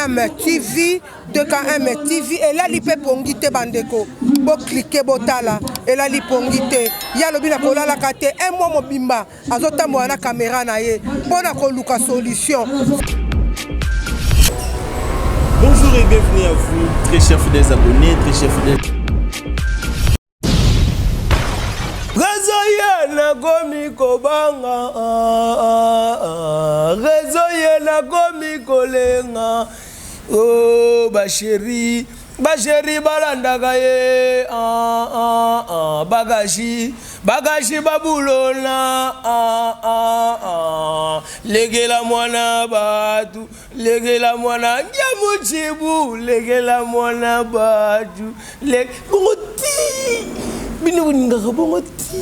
2KM TV, 2KM TV elali mpe pongi te bandeko, boklike botala, elali pongi te. Ye alobi na kolalaka te, un mois mobimba azotambola na kamera na ye mpo na koluka solution. Bonjour et bienvenue à vous, très chers fidèles abonnés, très chers fidèles. Rezo ye nakomi kobanga, rezo ye nakomi kolenga. Oh ba chéri, ba chéri balandaka ye, ah, ah, ah, bagashi, bagashi babulona, ah, ah, ah. Lekela mwana batu, lekela mwana ngiamu chibu, lekela mwana batu. Le bongo ti bino bolingaka bongo ti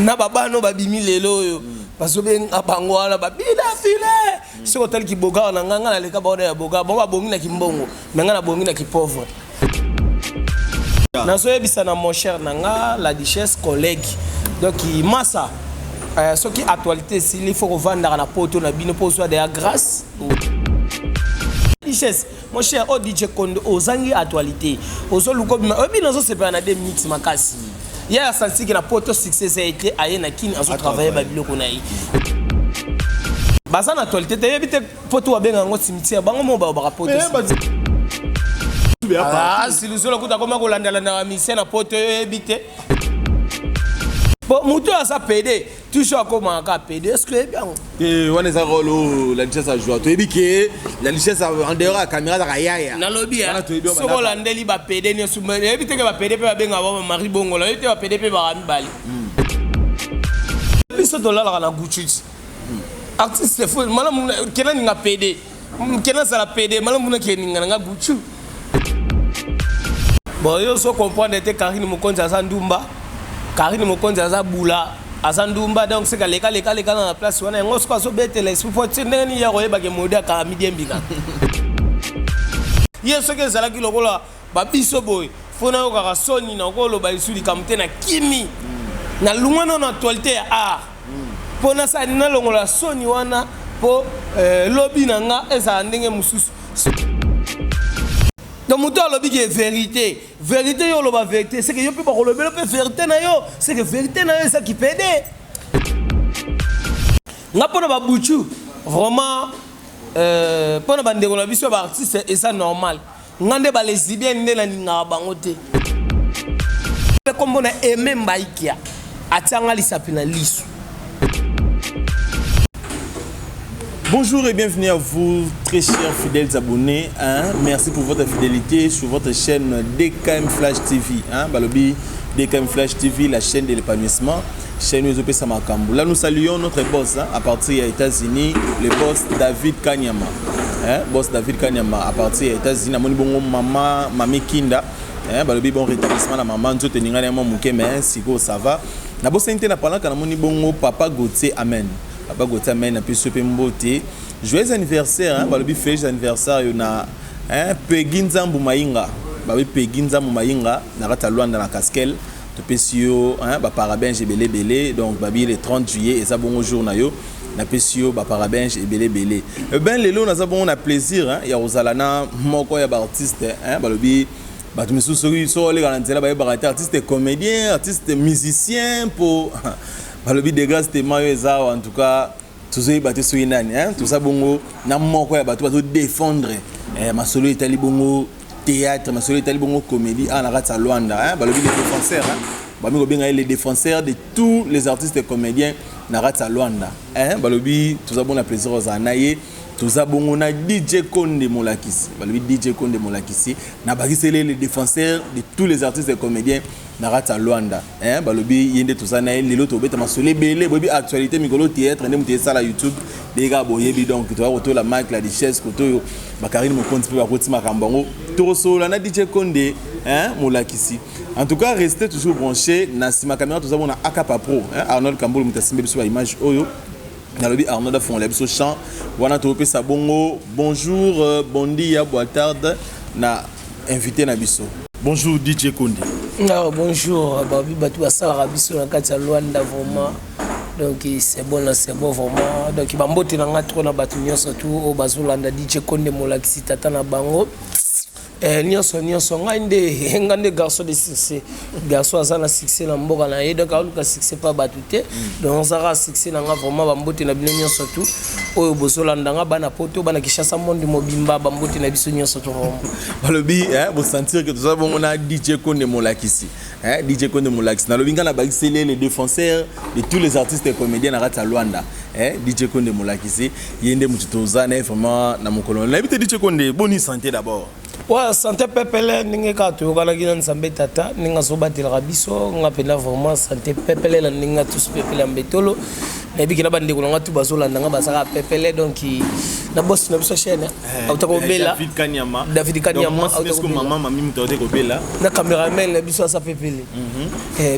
na babano babimi lelo oyo bazobenga bango wana babina file. Soki otali kibogar na ngai, ngai naleka baona ya bogar, bango babongi na kimbongo, me ngai nabongi na kipauvre. Nazoyebisa na mon cher na nga la duchesse, collègue, donc masa soki actualité esili, faut kovandaka na poto na bino mpo ozwa deya grâce. Duchesse, mon cher, oh DJ Kondo, ozangi actualité, ozoluka obima oyebi, nazosepela na 2 minutes makasi. Ye asantiki na poto succès eza ete aye na kini azotravaille babiloko na ye, baza na actualité te. Yebi te poto babenga yango cimetière, bango mo balobaka poto. Siluzola kuta akoma kolandalanda bamisien na poto, oyebi te po motu oyo aza pede toujours akomaka kaka pede. Est ce que oyebi yango? Te, wana eza rôle oyo la duchesse ajoua. Toyebi ke la duchesse en dehors ya caméra azaka yaya. Nalobi soki olandeli bapede nyonso, oyebi te ke bapede mpe babengaka ba mari bongola, oyebi te bapede mpe baka mibale. Biso tolalaka na guchuti artiste fo malamu kena ninga pede, kena azala pede malamu na keninga nanga guchu. Bon, yo so comprendre te. Karine Mokonzi aza ndumba, Karine Mokonzi aza bula, aza ndumba. Donc seka leka leka leka na place wana yango, soki azobetela esprit po ti ndenge nini ya koyebake modi akanga midiembika ye. Soki ezalaki lokola babiso boye, fo nayokaka soni na koloba lisu likambo te. Na kimi nalungwa nano actualité ya art mpo nasala nalongola soni wana, mpo lobi na nga ezala ndenge mosusu. Donc moto alobi ke vérité, vérité, yo oloba vérité, c'est que yo mpe bakolobela mpe vérité na yo, c'est que vérité na yo eza kipede. Nga mpona babuchu vraiment, mpona bandeko na biso ya baartiste eza normal. Nga nde balesbienne nde nalingaka bango te. Nkombo na Aime Mbaikia atianga lisapi na lisu. Bonjour et bienvenue à vous, très chers fidèles abonnés. Hein? Merci pour votre fidélité sur votre chaîne DKM Flash TV. Hein? Balobi DKM Flash TV, la chaîne de l'épanouissement. Chaîne Ezopesa Makambo. Là, nous saluons notre boss, hein, à partir des États-Unis, le boss David Kanyama. Hein? Boss David Kanyama à partir des États-Unis. Namoni bongo maman, Mami Kinda. Hein? Balobi bon rétablissement na maman. Nzoto ningana mwa muke, mais siko ça va. Nabosani te na palaka namoni bongo Papa Gauthier Amen. Papa Gauthier Amen apesi yo mpe mbote. Joyeux anniversaire, hein? Balobi felice anniversaire yo na, hein? Peggy Nzambu Mayinga. Balobi Peggy Nzambu Mayinga na kati ya Luanda na Caskel. Topesi yo, hein, baparabens ebele ebele. Donc babi le 30 juillet eza bongo jour na yo. Napesi yo baparabens ebele ebele. Ben lelo naza bongo na plaisir, hein, ya kozala na moko ya baartiste, hein, balobi bato misusu soki so oleka na nzela bayebaka te artiste comédien, artiste musicien, mpo balobi de grâce tema oyo eza awa. En tout cas tozoyeba te soki nani, hein? Toza bongo na moko ya bato bazodéfendre masolo etali bongo théâtre, masolo etali bongo comédie awa na kati ya Luanda, hein? Balobi les défenseurs, hein? Bami kobenga ye les défenseurs de tous les artistes comédiens na kati ya Luanda, hein? Balobi toza bongo na plaisir kozala na ye. Toza bongo na DJ Konde Molakisi. Balobi DJ Konde Molakisi na bakiseli les défenseurs de tous les artistes comédiens na kati ya Luanda, hein? Balobi ye nde toza na ye lelo. Tobeta masolo ebele. Boyebi actualité mikolo, théâtre nde moto esala YouTube ndenge kaka boyebi. Donc toya kotola Mike la Duchesse, koto oyo bakarine Mokonzi mpe bakoti makambo yango. Tokosolola na DJ Konde, hein, Molakisi. En tout cas restez toujours branché. Na nsima caméra toza bona Akapa Pro, hein? Arnold Kambolo moto asimbi biso baimage oyo. Nalobi Arnold afongola biso champ wana. Topesa bongo bonjour, bon dia, boa tarde na invité na biso. Bonjour DJ Konde. Ah, bonjour babi bato basalaka biso na kati ya Luanda. Vraiment. Donc c'est bon na c'est bon vraiment. Donc bambote na nga trop na bato nyonso tu oyo bazolanda DJ Konde molakisi tata na bango. Nyonso nyonso, ngai nde, ngai nde garçon de succès, garçon aza na succès na mboka na ye, donc aoluka succès mpa bato te. Donc azaka succès na nga vraiment. Bambote na bino nyonso tu oyo bozolanda nga, bana Poto, bana Kinshasa, monde mobimba, bambote na biso nyonso tu vraiment. Balobi bosentir que toza bongo na DJ Konde molakisi, hein, DJ Konde molakisi. Nalobi nga na bakiseli le défenseur de tous les artistes et comédiens na kati ya Lwanda, hein, DJ Konde molakisi, ye nde motu toza na ye vraiment na mokolo. Nayebi te, DJ Konde, boni santé d'abord? Ouais, santé pepele, ndenge kaka toyokanaki na Nzambe tata, ndenge azobatelaka biso. Nga mpenza vraiment santé pepele na ndenge tous pepele ya mbetolo. Nayebiki na bandeko na nga tu bazolanda nga, bazalaka pepele. Donc na bosi na biso chaîne auta kobela. David Kanyama. David Kanyama. Mama mami moto auta kobela. Na cameraman na biso aza pepele.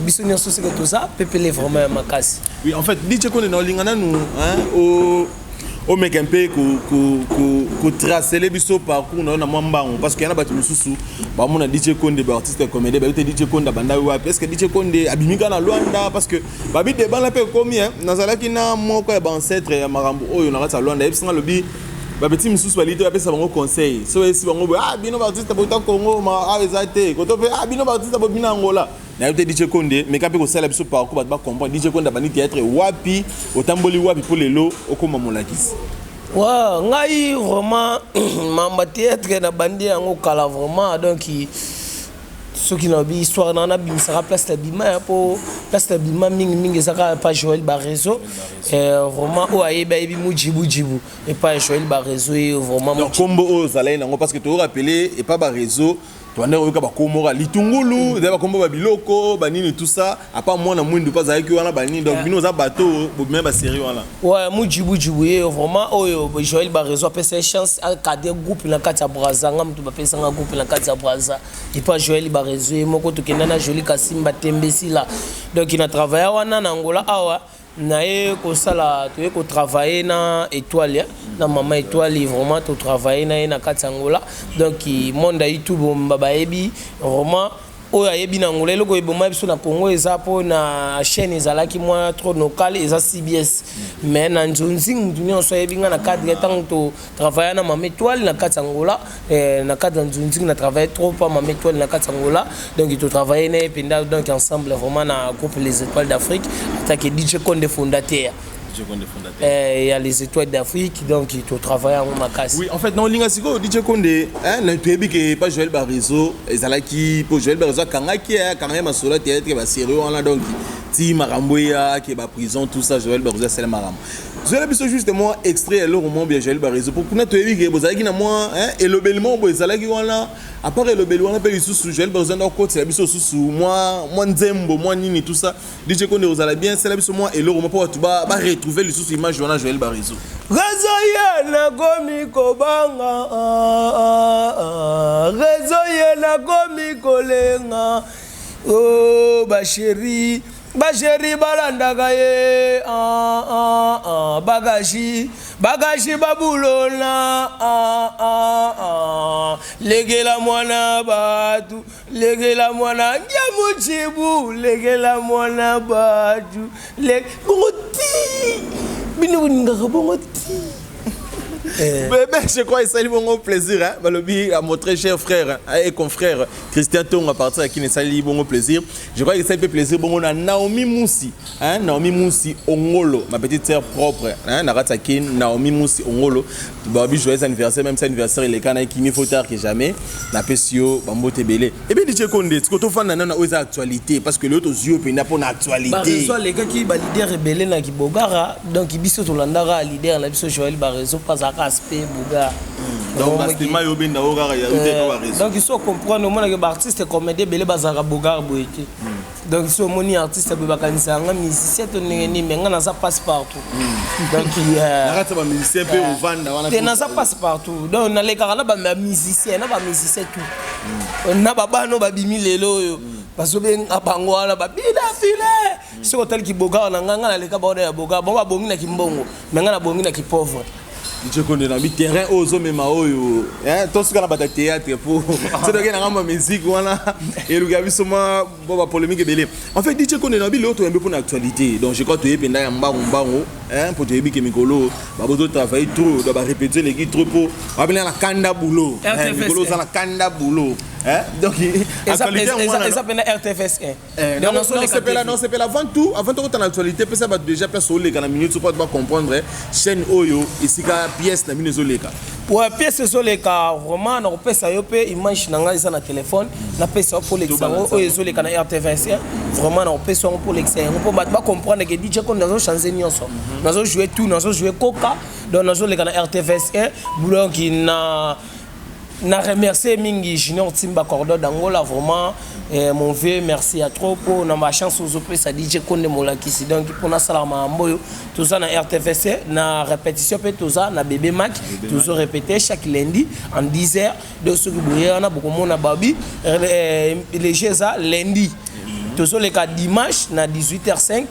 Biso nyonso seke toza pepele vraiment ya makasi. Oui, en fait, DJ Konde, na olinga nanu o omeka mpe kotracele biso parcours na yo na mwa mbango, parce que yana bato mosusu bamona DJ Konde baartiste comédien, bayebi te DJ Konde abanda wapi. Est ce que DJ Konde abimi kaka na Lwanda? Parce que babi debana mpe ekomi, nazalaki na moko ya baancêtre ya makambo oyo na kati ya Lwanda, yebisanga, alobi bapeti misusu balii te, bapesa bango conseil so bayesi bango boye: "Ah, bino baartiste bota Congo, awa eza te." Koto mpe: "Ah, bino baartiste bobina Angola." Nayebi te, DJ Konde, meka mpe kosala biso parcours, bato bacomprendre DJ Konde abandi théâtre wapi, otamboli wapi mpo lelo okóma molakisi. Wa ngai vraiment mamba théâtre nabandi yango kala vraiment. Donc soki nalobi histoire na nabimisaka place na bima ya mpo place na bima mingimingi eza kaka pa Joel Bareseau. Vraiment oyo ayebi, ayebi Mujibujibu epa Joel Bareseau ye vraiment. Donc kombo oyo ozalaki nango, parce que toyorappeler epa Bareseau tobanda koyoka bakombo kaka litungulu, eza bakombo babiloko banini, tout ça, apa mwana mwindu mpe azalaki wana banini. Donc bino oza bato bobima basérie wana. Ouais, Mujibujibu ye vraiment oyo Joel Bareseau apesa ye chance akade groupe na kati ya Braza. Nga moto bapesanga groupe na kati ya Braza epa Joel Bareseau ye moko. Tokenda na Joli Kasimba Tembesila. Donc na travaille wana na Angola awa, naye kosala, toye kotravaille na Étoile, na mama Étoile. Vraiment totravaille na ye na kati ya Angola. Donc monde ya YouTube bayebi vraiment oyo ayebi na Angola. Eloko eboma biso na Congo eza mpo na chaîne ezalaki mwa trop local, eza CBS. Mais na nzonzi mutu nyonso ayebi nga na cadre ntango totravaille na mama Étoile na kati ya Angola. Na cadre ya nzonzi na travaille trop pa mama Étoile na kati ya Angola. Donc totravaille na ye mpenza, donc ensemble vraiment na groupe Les Étoiles d'Afrique, atake DJ Konde fondateur. Il y a Les Étoiles d'Afrique, donc totravaille yango makasi. Oui, en fait na olinga sikoyo DJ Konde, toyebi ke pa Joel Bareseau ezalaki, mpo Joel Bareseau akangaki, akangaki masolo ya théâtre basérie wana. Donc ti makambo eyaki baprison, tout ça, Joel Bareseau asala makambo. Zoyela biso juste mwa extrait ya eloko mwa ya Joel Bareseau, po kuna toyebi ke bozalaki na mwa elobeli moko boye ezalaki wana. À part elobeli wana mpe lisusu Joel Bareseau nda okotela biso lisusu mwa nzembo, mwa nini, tout ça. DJ Konde, ozala bien, sala biso mwa eloko mpo bato baretrouve lisusu image wana Joel Bareseau. Réseau ye nakomi kobanga, réseau ye nakomi kolenga. O bachéri, bachéri balandaka ye, bagashi bagashi babulona, lekela mwana batu, lekela mwana ngia mujibu, lekela mwana batu. Bongo ti bino bolingaka bongo ti. Bébé, je crois esali bongo plaisir, hein? Balobi à mon très cher frère, hein, et confrère Christian Tong à partir à qui esali bongo plaisir. Je crois que ça fait plaisir bongo na Naomi Moussi, hein? Naomi Moussi Ongolo, ma petite sœur propre, hein? Na Kin Naomi Moussi Ongolo. Babi joyeux anniversaire, même si anniversaire il est quand il faut tard que jamais. Na pesio bambote belé. Et bien DJ Konde, ce que tu fais na oza actualité, parce que l'autre yeux pena pour actualité. Bareseau alekaki baleader ebele na kibogara. Donc biso tolandaka leader na biso Joel Bareseau mpo azalaka aspect bogara. Donc bastima yo benda o kaka ya ute pa bareseau. Donc so comprendre, omonaki baartiste comédien ebele bazalaka bogara boye te. Donc so omoni artiste boye, bakanisa yanga musicien to ndenge nini, mais nga naza passe partout. Donc na kati ya bamusicien mpe ovanda wana. Te, naza passe partout. Donc nalekaka na bamusicien, na bamusicien tout, na babana oyo babimi lelo oyo bazobenga bango wana babina file. Soki otali kibogara na ngai, ngai naleka baona ya bogara, bango babongi na kimbongo, mais ngai nabongi na kipauvre. DJ Konde na bi terrain oyo ozomema oyo tosuka na bato ya théâtre po soki toke na ngambo ya musique wana eluka biso mwa bo bapolémique ebele. En fait, DJ Konde, na bi lelo toyambi mpona actualité. Donc je crois toyebi mpenza ya mbangu mbangu, mpo toyebi ke mikolo babozo travailler trop, donc barépétition eleki trop, mpo babena na kanda boulot, mikolo oza na kanda boulot. Donc actualité eza pena RTFS 1. Nosepela, nosepela. Avant tout, avant tokota na actualité, pesa bato déjà place oleka na minute so po bacomprendre chaîne oyo esika pièce na bino ezoleka. Ouais, pièce ezoleka vraiment. Nakopesa yo mpe image na ngai, eza na telefone. Napesa yo mpo olekisa yango, oyo ezoleka na RTV vraiment. Nakopesa yango mpo olekisa yango, mpo bato bacomprendre ke DJ Konde nazochange nyonso, nazojoue tout, nazojoue koka. Donc nazoleka na RTVS 1. Donc na remercier mingi Junior Timba Cordon d'Angola, vraiment, mon vieux, merci à trop pour na ma chance ozopesa DJ Konde molakisi. Donc mpona asala makambo oyo, toza na RTVC na répétition, mpe toza na Bébé Mac, tozo répéter chaque lundi en 10 heures. Donc soki boye wana, bokomona babi léger eza lundi, tozoleka dimanche na 18h05,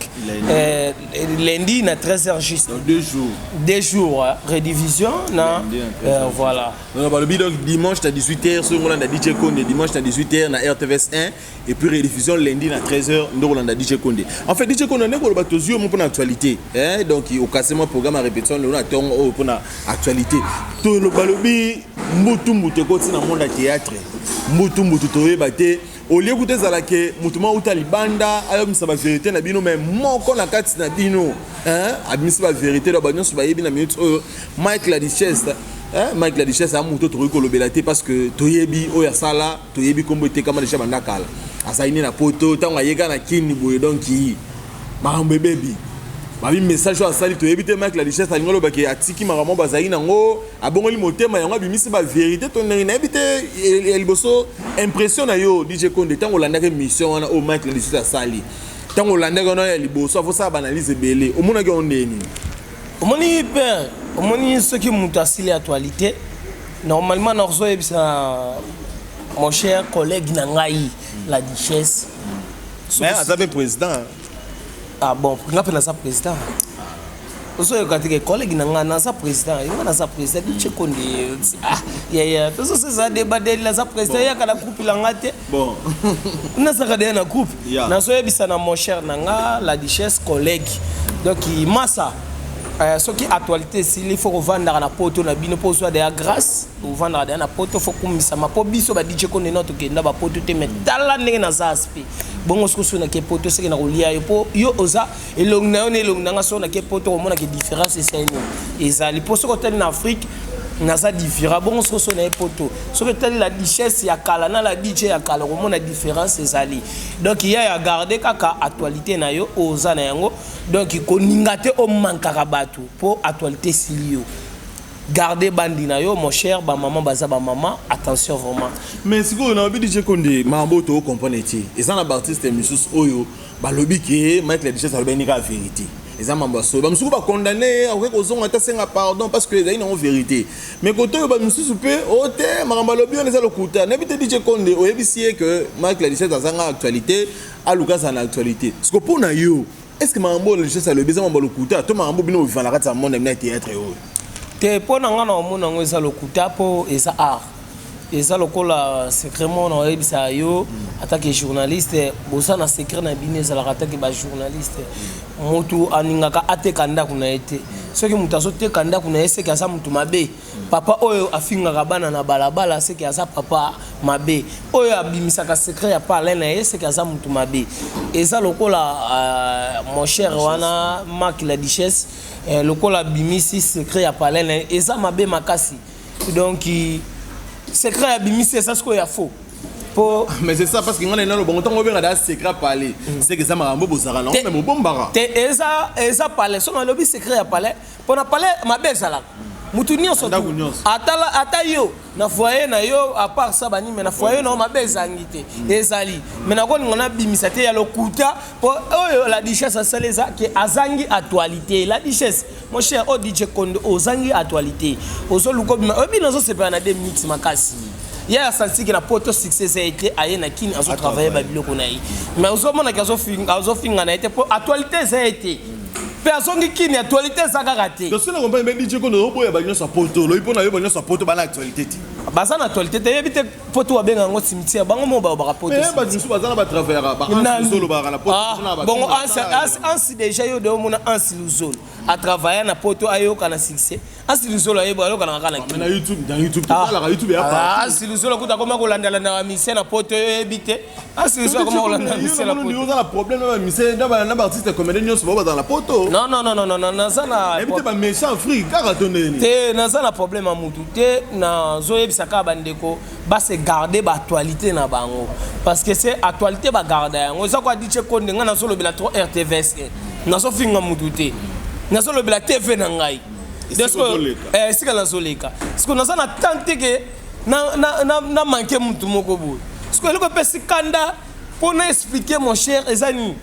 lundi na 13h juste. Donc 2 jours. 2 jours, hein, rediffusion na lundi na 13h. Voilà. Donc balobi donc dimanche na 18h, soki ngolanda DJ Konde dimanche na 18h na RTVS 1 et puis rediffusion lundi na 13h, nde kolanda DJ Konde. En fait, DJ Konde, ndenge koloba, tozwi yo mo mpona actualité, hein? Donc okase mwa programme ya répétition lelo na ntongo oyo mpona actualité. Balobi mbutu mbutu ekoti na monde ya théâtre, mbutu mbutu toyeba te. Olie kuta ezalake motu moko auta libanda ayobimisa bavérité na bino, mais moko na kati na bino, hein, abimisi bavérité. Donc banyonso bayebi na minute oyo Mike la Duchesse, hein, Mike la Duchesse aza motu tokoki kolobela te parce que toyebi oyo asala, toyebi nkombo etekama deja banda kala. Azali nde na poto ntango ayeka na kini boye, donc makambo ebebi. Babi message oyo asali, toyebi te. Mike la Duchesse alingi olobaki atiki makambo bazali nango, abongoli motema, yango abimisi bavérité to ndenge nayebi te. Ya liboso, impression na yo, DJ Konde, ntango olandaki émission wana oyo Mike la Duchesse asali, ntango olandaki wana ya liboso, afosala baanalyse ebele, omonaki yango ndeni? Omoni père, omoni soki moto asili actualité, normalement nazoyebisa mon cher collègue na ngai la Duchesse. Mais aza mpe président. Ah bon, nga mpe naza président. Ozoyoka teke collègue na ngai, naza président, nga naza président. DJ Konde, ah yaya, tozoseza débat deli. Naza président, yaka na groupe na nga te. Bon. Nazalaka deya na groupe. Yeah. Nazoyebisa na mon cher na nga la Duchesse, collègue. Donc masa, soki actualité esili, faut kovandaka na poto na bino mpo ozwa deya grâce. Ovandaka deya na poto, faut kumisama mpo biso ba DJ Konde na tokenda bapoto te. Mais tala ndenge naza aspect bongo. Soki soki nake poto, soki na kolia yo mpo yo oza elongi na yo na elongi na nga, soki nake poto, omonaka différence esali nini ezali. Mpo soki otali na Afrique, naza différent bongo. Soki so na ye poto, soki etali la Duchesse ya kala na la DJ ya kala, okomona différence ezali. Donc ya garde kaka actualité na yo oyo oza na yango. Donc koninga te omankaka bato mpo actualité esili yo. Garde bandi na yo, mon cher. Bamama baza bamama, attention vraiment. Mais sikoyo nalobi, DJ Konde, makambo oyo tokocomprendre te. Eza na baartiste misusu oyo balobi ke Mike la Duchesse alobaki kaka vérité, eza mambo ya solo. Bamisusu bacondamne ye, akoki kozonga te, asenga pardon parce que ezali nango vérité. Mais kote oyo bamisusu mpe o te, makambo alobi wana eza lokuta. Nayebi te, DJ Konde, oyebisi ye ke Mike la Duchesse azanga actualité, aluka azala na actualité. Siko mpo na yo, est ce que makambo oyo la Duchesse alobi eza mambo ya lokuta to makambo bino ovivana na kati ya monde na bino ya théâtre oyo? Te, mpo na nga na omona yango eza lokuta, mpo eza art. Eza lokola secret moko na oyebisa yo atake journaliste. Boza na secret na bino, ezalaka atake bajournaliste. Motu alingaka ateka ndako na ye te. Soki moto azoteka ndako na ye, seke aza motu mabe. Papa oyo afingaka bana na balabala, seke aza papa mabe. Oyo abimisaka secret ya parle na ye, seke aza motu mabe. Eza lokola mon cher wana Mark la Duchesse, lokola abimisi secret ya parle na ye, eza mabe makasi. Donc secret abimisi eza sikoyo ya faux po Mais c'est ça, parce que ngana nalo bongo ntango obenga da secret parler, c'est que eza makambo bozalaka nango mais bobombaka. Te, eza palais. So nalobi secret ya palais, mpo na palais mabe ezalaka mutu nyonso. Ndako nyonso. Ata yo na foyer na yo, à part ça banime na foyer na yo, mabe ezangi te, ezali. Mais nakolinga nabimisa te ya lokuta, mpo oyo la Duchesse asali eza ke azangi actualité. La Duchesse, mon cher, oyo DJ Kondo, ozangi actualité, ozoluka obima. Oyebi, nazosepela na 2 minutes makasi. Ye asantiki na poto succès eza ye te, aye na kini, azotravaille babiloko na ye, mais ozomonaki azofinga na ye te mpo actualité eza ye te. Mpe azongi kini, actualité eza kaka te. Donc soki na comprendre bien, DJ Kondo, oboya ba nyonso ya poto, olobi mpo na yo ba nyonso ya poto bana actualité te. Baza na actualité te. Yebi te, poto babenga yango cimetière. Bango mo balobaka poto. Mais bato mosusu baza na batravaillaka baansi olobaka na poto. Ah, bongo ansi déjà, yo de omona Ansi Luzolo atravailla na poto, ayoka na succès. Ansi Luzolo ayeba ayokanaka kaka na na YouTube, na YouTube totalaka YouTube ya Ansi Luzolo kuta akoma kolandalandaka bamusicien na poto. Oyebi te, Ansi Luzolo akoma kolanda bamusicien na poto. Oza na problème na bamusicien, na baartiste comédien nyonso bao bazala na poto? Non, non, non, non, non, naza na Yebi te, baméchant Afrique kaka to ndeni? Te, naza na problème ya mutu te. Nazoyebisa kaka bandeko base garder baactualité na bango, parce que c'est actualité bagarda yango. Eza kwa DJ Konde. Ngai nazolobela trop RTVS, nazofinga mutu te, nazolobela TV na ngai esika nazoleka. Siko naza na temps te ke na manke mutu moko boye. Siko eloko epesi kanda mpo na expliquer, mon cher, eza nini?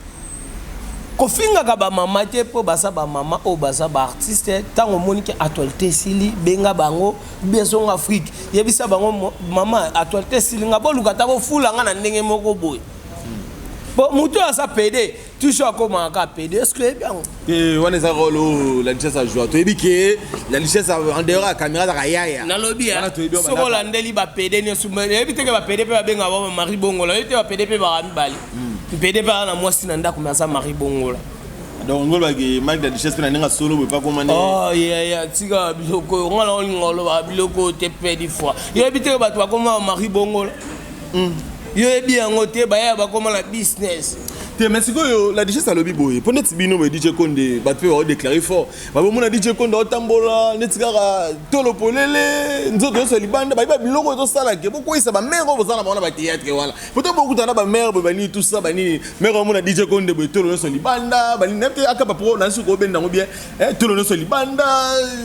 Kofingaka bamama te, mpo baza bamama oyo baza baartiste. Ntango omoni ke actualité esili, benga bango, bezonga Afrique, yebisa bango: "Mama, actualité esili nga, boluka ata bofula nga na ndenge moko boye." Po motu oyo aza pédé, toujours akomaka kaka pédé. Est ce que oyebi yango? Te, wana eza rôle oyo la Duchesse ajoua. Toyebi ke la Duchesse, en dehors ya caméra, azaka yaya. Nalobi soki olandeli bapédé nyonso, oyebi teke bapédé mpe babengaka bango Marie Bongola. Oyebi te, bapédé mpe baka mibale. Pédé mpe aza na mwasi na ndako, me aza Marie Bongola. Donc ngolobaki Mike la Duchesse mpe na ndenge solo boye pakoma nde? Oh yaya, tika biloko oyo. Nga na olinga olobaka biloko oyo te. Mpe des fois yoyebi teke bato bakoma Marie Bongola, yoyebi yango te, baya bakoma na business. Te, mais sikoyo la Duchesse alobi boye mpo neti bino boye, DJ Konde, bato mpe baodéclare fort, babomona DJ Konde aotambola neti kaka tolo polele, nzoto nyonso ya libanda. Bayebi biloko ezosalake bokweyisa bamare oyo boza na bango na batéâtre wana. Po to bokutana na bamare boye, banini, tout ça, banini, mare omona DJ Konde boye, tolo nyonso libanda, banini, nayebi te, aka bapo na suka obenda yango bien, tolo nyonso libanda,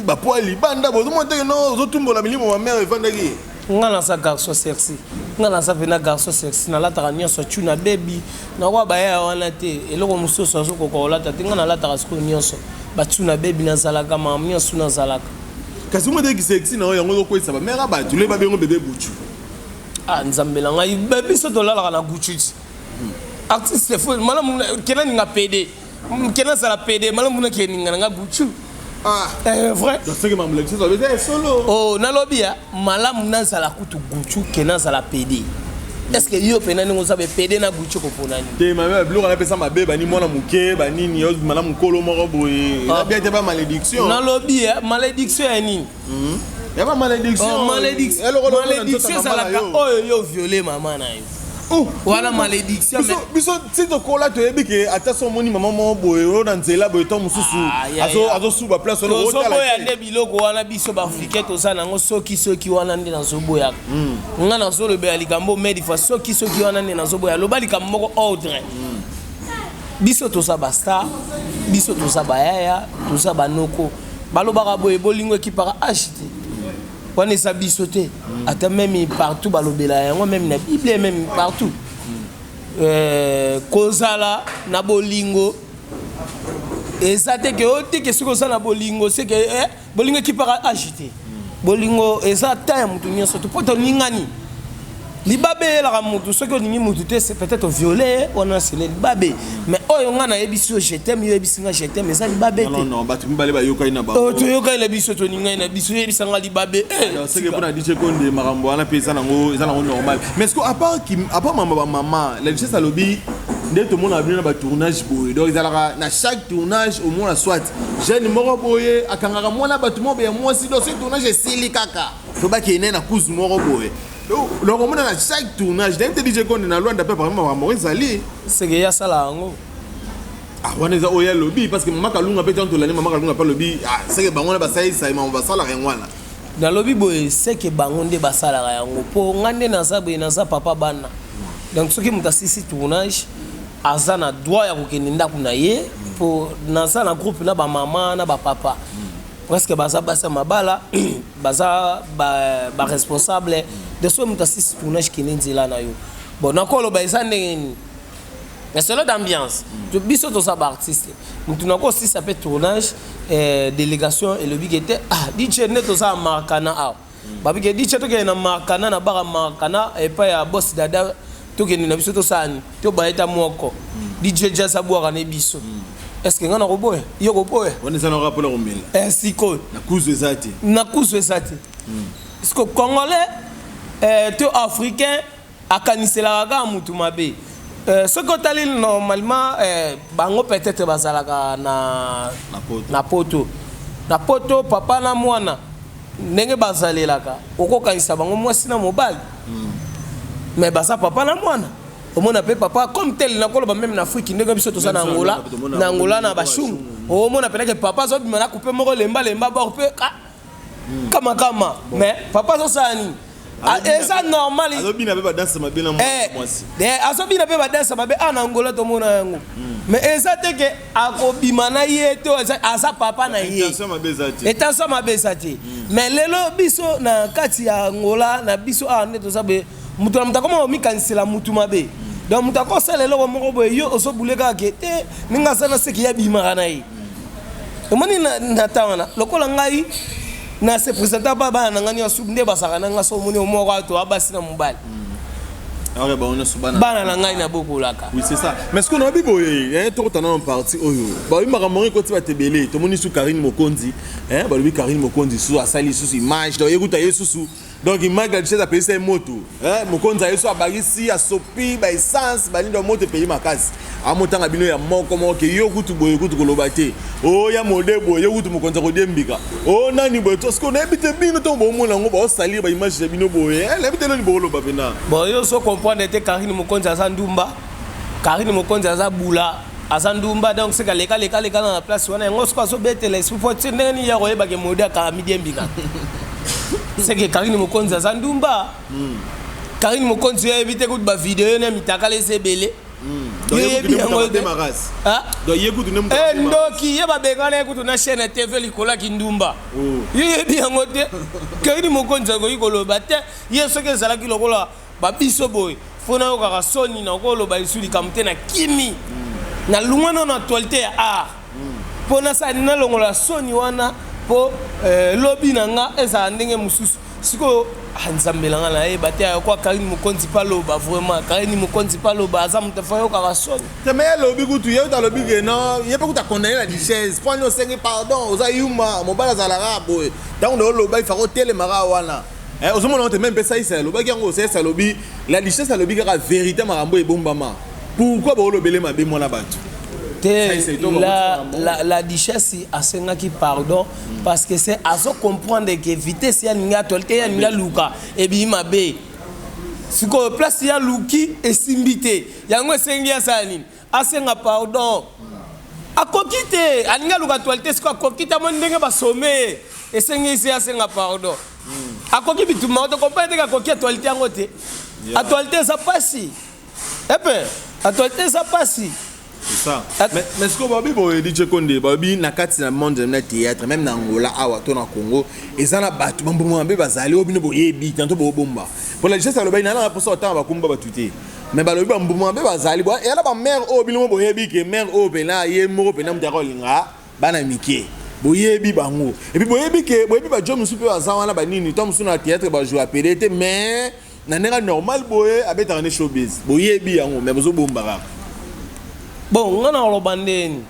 bapoa libanda, bozomona teke no ozotumbola milimo bamare evandaki. Nga naza garçon sexy. Nga naza mpena garçon sexy, nalataka nyonso tu na bebi nakoa baya wana te. Eloko mosusu azokoka kolata te, nga nalataka sikoyo nyonso batu na bebi, nazalaka makambo nyonso nazalaka. Kasi omona teki sexy na yo yango ozokweyisa bamare bato le babengo bébé buchu. Ah, Nzambe na ngai, biso tolalaka na guchu ti artiste fo malamu kena ninga pédé, kena azala pédé, malamu nake ninga na nga guchu. Ah. Eh, vrai. Soki mambo solo. Oh, nalobi ya malamu nazala kutu guchu ke nazala pédé. Est ce que yo mpena ndenge oza be pédé na guchu, kopona nini? Te, mabe biloko wana epesa mabe, bani mwana moke, banini, ozima na mokolo moko boye, eza bien te, ba malédiction. Nalobi ya malédiction ya nini? Ya ba malédiction. Oh, malédiction ezalaka oyo yo viole mama na yo, wana malédiction. Biso ti tokola, toyebi ke ata so omoni mama moko boye oyo na nzela boye, to mosusu azosuba place. Tozoboya nde biloko wana. Biso baafricain toza nango soki soki wana nde nazoboyaka. Nga nazolobela likambo mais fois soki soki wana nde nazoboya. Loba likambo moko ordre. Biso toza bastar, biso toza bayaya, toza banoko. Balobaka boye, bolingo ekipaka age te. Wana eza biso te, ata même partout balobela yango, même na Bible, même partout. Kozala na bolingo eza te ke oyo te ke soki oza na bolingo seke bolingo ekipaka age te. Bolingo eza ta ya motu nyonso to mpo toningani. Libabe eyelaka motu soki olingi motu te, c'est peut-être violé wana, sele libabe. Mais oyo nga nayebisi yo je t'aime, yo oyebisi nga je t'aime, eza libabe te. Non, non, bato mibale bayokani na bango. Toyokani na biso, toningani na biso, oyebisa nga libabe. Seke mpona DJ Konde, makambo wana mpe eza nango normal. Mais ce que à part mama bamama, la Duchesse alobi nde tomona bino na batournage boye, donc ezalaka na chaque tournage omona soit jeune moko boye akangaka mwana bato moko boye ya mwasi. Donc soki tournage esili kaka, to bakende na kuzu moko boye. Donc omona na chaque tournage, nayebi te, DJ Konde, na Lwanda mpe apparemment makambo ezali. Seke ye asala yango. Ah, wana eza oyo alobi, parce que mama Kalunga mpe, tanto tolandi mama Kalunga mpe alobi, ah, seke bango wana basalisa ye, mama basalaka yango wana. Nalobi boye, seke bango nde basalaka yango, mpo nga nde naza boye, naza papa bana. Donc soki moto asisi tournage, aza na droit ya kokende ndako na ye, mpo naza na groupe na bamama na bapapa, presque baza basi ya mabala, baza baresponsable de. Soki moto asisi tournage, kende nzela na yo. Bon, nakoloba eza ndenge nini, mais solo d'ambiance, biso toza baartiste. Motu nakosisa mpe tournage, délégation elobi ke te, ah, DJ, nde toza ya Markana awa, babike DJ, tokende na Markana, na bara Markana epai ya boss Dada, tokende na biso, tosala nini, tobayeta moko DJ Jazz abwaka na biso. Est ce que ngai nakoboya? Yo koboya? Wana eza naka mpona komela. Eh, sikoyo na kuzu eza te. Na kuzu eza te. Siko Congolais to Africain akaniselaka kaka mutu mabe. Soki otali normalement, bango peut-être bazalaka na poto. Na poto, papa na mwana ndenge bazalelaka, okokanisa bango mwasi na mobali, mais baza papa na mwana. Omona mpe papa comme tel, nakoloba même na Afrique, ndenge biso toza na Angola, na Angola na bashungu, omona mpenake papa azobima na coupe moko lembalemba bor mpe kama kama, mais papa azosala nini? Eza normal. Azobina mpe badanse mabe na mwasi. Azobina mpe badanse mabe. A na Angola tomona yango, mais eza te ke akobima na ye to aza papa na ye. Intention mabe eza te. Mais lelo biso na kati ya Angola na biso awa, nde toza boye, moto na moto akoma komikanisela mutu mabe. Donc moto akosala eloko moko boye, yo ozobule kaka ke te, ndenge aza na seki, ye abimaka na ye. Omoni na ntan wana, lokola ngai na se présenter pa bana na ngai nyonso nde bazalaka na ngai, so omoni omoko ato abasi na mobali, bana na ngai nabokolaka. Oui, c'est ça. Mais ce qu'on a boye, tokotana na partie oyo balobi makambo ngo ekoti bato ebele. Tomoni su Karine Mokonzi, balobi Karine Mokonzi susu asali susu image, donc yekuta ye susu, donc image ya Duchesse apelisa ye moto. Mokonzi aye so abakisi, asopi baessence, balindo moto epeli makasi. Amotanga bino ya moko moko ke yo kutu boye, kutu koloba te, oya mode boye, yo kutu mokonzi akodiembika o nani boye. To sikoyo nayebi te, bino ntongo bomona yango, baosalir baimage ya bino boye, nayebi te noni bokoloba mpena. Bon, yo so comprendre te. Karine Mokonzi aza ndumba, Karine Mokonzi aza bula, aza ndumba. Donc seka leka leka leka na place wana yango, soki azobetela esprit po ti ndenge nini ya koyebake mode akaka midiembika, seke Karine Mokonzi aza ndumba. Karine Mokonzi, oyo ayebi te kutu bavideo na mitakala eza ebele. Yoyebi yango te. Ndoki ye babengana ye kutu na chaîne ya TV likolo ya kindumba. Yoyebi yango te. Karine Mokonzi akoki koloba te. Ye soki ezalaki lokola babiso boye, fo nayokaka soni na koloba lisu likambo te. Na kimi nalungwa nano actualité ya art mpo nasala nalongola soni wana, mpo lobi na nga ezala ndenge mosusu. Sikoyo Nzambe na nga, nayeba te ayokwa Karine Mokonzi mpe aloba. Vraiment, Karine Mokonzi mpe aloba, aza moto afo ayokaka soni. Te, me alobi kutu, ye kutu alobi ke non, ye mpe kutu akondane la Duchesse mpo ani osengi pardon, oza yuma, mobali azalaka boye. Ntango na oloba ifaka otelemaka wana, ozomona te. Même mpe Saisa alobaki yango. Saisa alobi la Duchesse alobi kaka vérité, makambo ebombama. Pourquoi baolobele mabe mwana bato? Te, la Duchesse asengaki pardon parce que c'est azo comprendre que vitesse ya alingi actualité, ya alingi aluka ebimi mabe. Sikoyo place ya luki esimbi te, yango esengi asala nini? Asenga pardon. Akoki te, alingi aluka actualité, sikoyo akoki te. Amoni ndenge basome, esengi esi asenga pardon. Akoki bitumba to comprendre te, akoki actualité yango te. Actualité eza pasi, epe actualité eza pasi. C'est ça. Mais ce que babi boye, DJ Konde, babi na kati na monde na théâtre, même na Angola awa to na Congo, eza na bato bambongo mabe bazali oyo bino boyebi tanto bobomba. Pour la Duchesse alobi na na posa otanga bakumba bato te. Mais balobi bambongo mabe bazali, bo ya na ba mère oyo bino boyebi ke mère oyo pena ye moko pena mutu akolinga bana mike. Boyebi bango. Et puis boyebi ke boyebi ba job mosusu pe baza wana banini, to mosusu na théâtre ba jouer apelé te, mais na ndenge normal boye abetaka ne showbiz. Boyebi yango, mais bozobomba kaka. Bon, nga na koloba ndeni,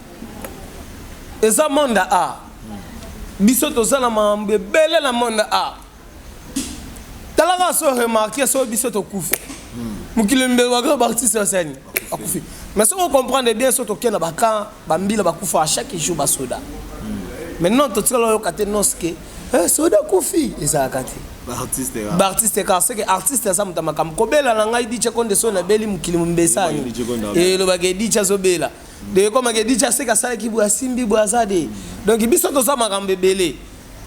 eza monde ya art. Biso toza na makambo ebele na monde ya art. Talaka, so remarque, so biso tokufi, mokili mbelaka baartiste basani akufi. Mais soki ocomprendre bien, so tokende na bacamp, bambila bakufa chaque jour, basoda. Maintenant totikala oyoka te noske soda akufi, ezalaka te. Baartiste kaka, seke artiste aza moto ya makambo. Kobela na ngai DJ Konde, so nabeli, mokili mombesani elobaka DJ azobela de, ekomaka DJ aseke asalaki boye, asimbi boye, aza de. Donc biso toza makambo ebele.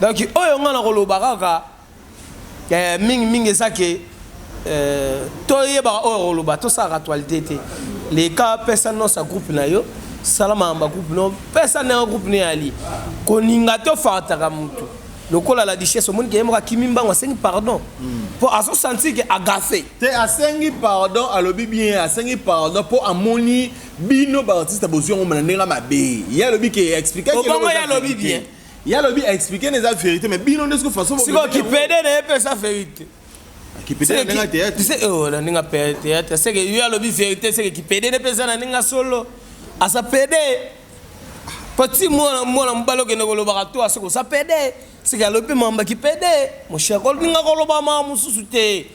Donc oyo nga na koloba kaka mingimingi eza ke toyebaka oyo koloba, tosalaka actualité te. Leka, pesa nyonso ya groupe na yo, sala makambo ya groupe no, pesa ndenge groupe no eyali koninga te. Ofartaka motu lokola la Duchesse, omoni ke ye moko akimi mbango, asengi pardon mpo azosentir ke agafe. Te, asengi pardon, alobi bien, asengi pardon mpo amoni bino baartiste bozwi yango na ndenge mabe. Ye alobi ke expliquer. Obongo ye alobi bien. Ye alobi expliquer na eza vérité, mais bino nde soki façon. Sikoyo kipede na ye mpe eza vérité. Kipede na ndenge théâtre. Na ndenge théâtre, seke ye alobi vérité, seke kipede nde mpe eza na ndenge solo, aza pede. Po ti mwana mwana mobali okende kolobaka to aseke oza pede, seke alobi mamba ki pede, mon cher kolinga koloba ma mosusu te.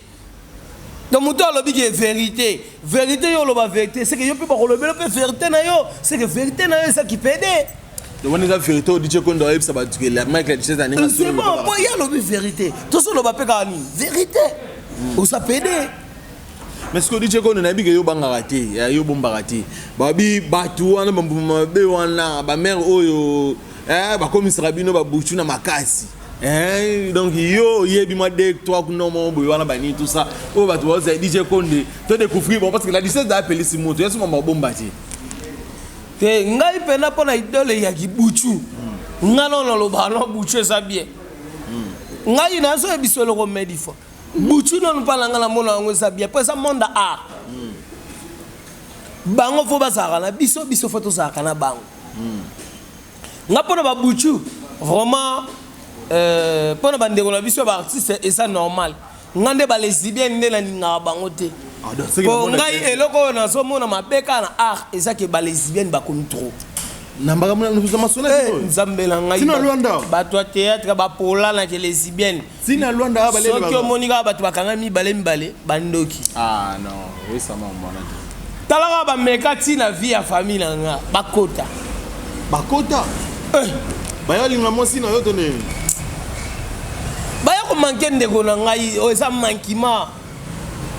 Donc moto alobi ke vérité, vérité yo oloba vérité, seke yo mpe bakolobela mpe vérité na yo, seke vérité na yo eza ki pede. Donc wana eza vérité oyo DJ Kondo ayebisa bato ke la Mike la Duchesse aninga. C'est bon, po ye alobi vérité. Tozoloba mpe kaka nini? Vérité. Oza pede. Mais ce que DJ Kondo nayebi ke yo bangaka te, yo bombaka te. Babi bato wana bambuma mabe wana, ba mère oyo bakomisaka bino babutu na makasi. Hein, donc yo yebi moi deux trois non mo boye wana bani tout ça. Oyo bato bazala DJ Konde, to découvrir bon parce que la Duchesse da apelisi moto, yesu mama bomba te. Te ngai mpena mpo na idole ya kibuchu. Nga no naloba no buchu eza bien. Ngai nazoyebisa eloko medifo. Buchu nanu mpa na ngai namona yango eza bien mpo eza monde art. Bango fo bazalaka na biso, biso fo tozalaka na bango. Nga mpona babuchu vraiment mpona bandeko na biso ya baartiste eza normal. Nga nde balesbienne nde nalingaka bango te. Po ngai eloko oyo nazomona mabe kaka na art eza ke balesbienne bakomi trop. Nzambe na ngai, bato ya théâtre bapolanake lesbienne. Soki omoni kaka bato bakanga mibale mibale bandoki. Ah non, oui ça m'a mwana. Tala kaka bameka ntina vie ya famille na nga bakota. Bakota? Baya linga mwasi na yo to nini? Baya komanke ndeko na ngai, oyo eza mankima.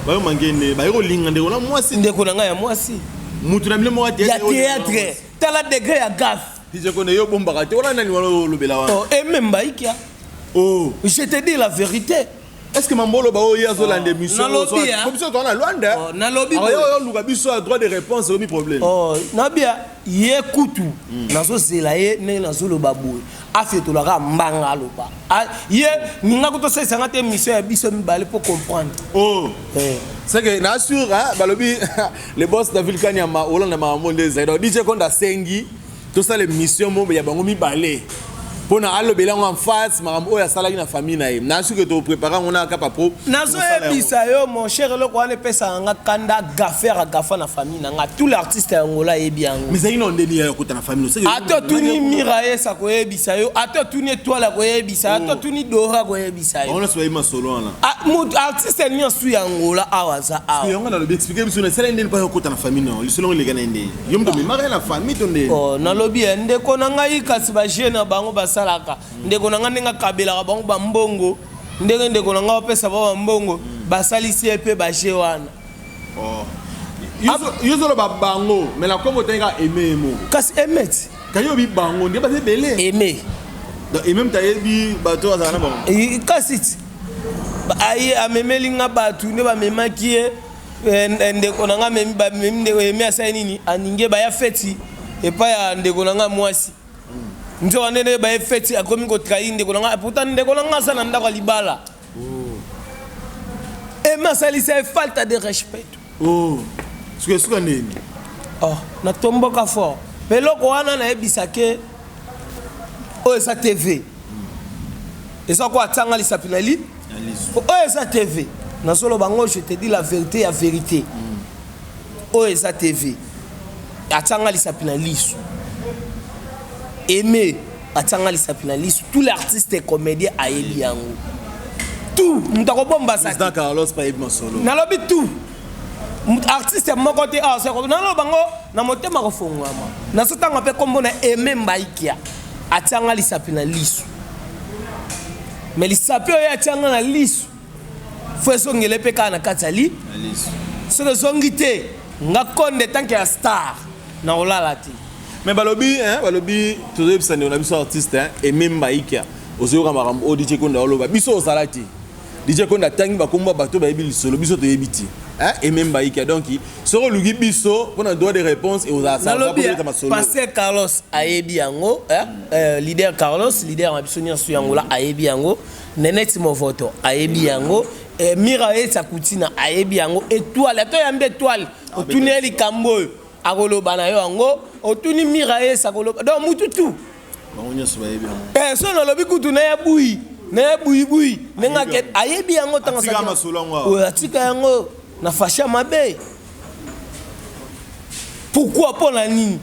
Bayo manke nde, bayo kolinga ndeko na mwasi. Ndeko na ngai ya mwasi. Mutu na bino moko ya théâtre. Tala degré ya gaffe. DJ Konde yo bombaka te, wana nani wana olobela wana? Oh, Aimé Mbaikia. Oh. Je te dis la vérité. Est-ce que mambolo ba oyo azolanda émission? Nalobi ya. Comme ça toi na Luanda. Oh, nalobi. Ayo yo luka biso a droit de réponse omi problème. Oh, nabia ye kutu nazozela ye ndenge nazoloba boye. Afetolaka mbanga aloba. Ye ninga kuto sesanga te émission ya biso mibale pour comprendre. Oh. C'est que na sûr hein balobi le boss David Kanyama olanda makambo nde ezali. Donc DJ Konda sengi tosala émission moko ya bango mibale. Pona alobela yango en face makambo oyo asalaki na famille na ye. Na sûr que to préparer yango na kapa pro. Nazoyebisa yo mon cher eloko wana epesaka nga kanda gaffer agafa na famille na nga. Tout l'artiste ya Angola ayebi yango. Mais ezalaki na ndeni ya kota na famille. Ata otuni Mira Yesa koyebisa yo, ata otuni Étoile akoyebisa yo, ata otuni Dora akoyebisa yo. Bango nyonso bayebi masolo wana. Artiste nyonso ya Angola awa aza awa. Yango nalobi expliquer biso na esala ndeni mpo ya kota na famille na yo. Lisolo yango eleka na ndeni. Yo moto omemaka ye na famille to ndeni? Oh, nalobi ya ndeko na ngai kasi ba jeu na bango basalaka. Ndeko na ngai ndenge akabelaka bango ba mbongo, ndenge ndeko na ngai apesa bango ba mbongo, basalisi ye mpe ba jeu wana. Oh. Yo zoloba bango, mais la kombo otangi kaka Aimé ye moko. Kasi Aimé ti. Kasi oyebi bango, nde baza ebele. Aimé. Donc Aimé moto ayebi bato oyo azalaka na bango. Kasi ti. Aye amemeli nga bato nde bamemaki ye. Ndeko na nga amemi, bamemi ndeko Aimé asali nini? Aningi ye baya feti epai ya ndeko na nga mwasi. Nzoka nde nde baye feti akomi kotrahir ndeko na nga. Pourtant ndeko na nga aza na ndako ya libala. Aimé asalisa ye falta de respect. Oh. Suka suka nini? Oh, natomboka fort. Mais eloko wana nayebisa ke oyo eza TV. Eza ko atanga lisapi na li. Oyo eza TV. Nazoloba ngo je te dis la vérité ya vérité. Oyo eza TV. Atanga lisapi na lisu. Aimé atanga lisapi na lisu. Tous les artistes et comédiens ayebi yango. Tout moto akobomba sa. Président Carlos pa yebi masolo. Nalobi tout. Artiste moko te awa seko naloba ngo na motema kofongwama. Nazotanga mpe kombo na Aimé Mbaikia. Atianga lisapi na lisu. Mais lisapi oyo atianga na lisu fo ezongele mpe kaka na kati ya li. Soki ezongi te nga Konde tant que ya star na kolala te. Mais balobi hein, balobi tozoyebisa ndeko na biso artiste hein, Aimé Mbaikia ozoyoka makambo oyo DJ Konde aloba biso ozala te. DJ Konde atangi bakombo ya bato bayebi lisolo biso toyebi te. Hein, Aimé Mbaikia donc soki oluki biso mpona droit de réponse et ozala ça va kobeta masolo. Pasteur Carlos ayebi yango, hein, leader Carlos, leader na biso nyonso yango la ayebi yango, Nenette Movoto ayebi yango, Mira Etsa Kutina ayebi yango, Étoile ato yambe Étoile, otuni ye likambo oyo akoloba na yo yango, otuni Mira Etsa akoloba donc mutu tout. Bango nyonso bayebi yango. So nalobi kutu na ya buyi, na ya buyi buyi, ndenge ake ayebi yango tango Atika asaki- masolo yango awa. Oyo atika yango na fasha mabe. Pourquoi mpo na nini?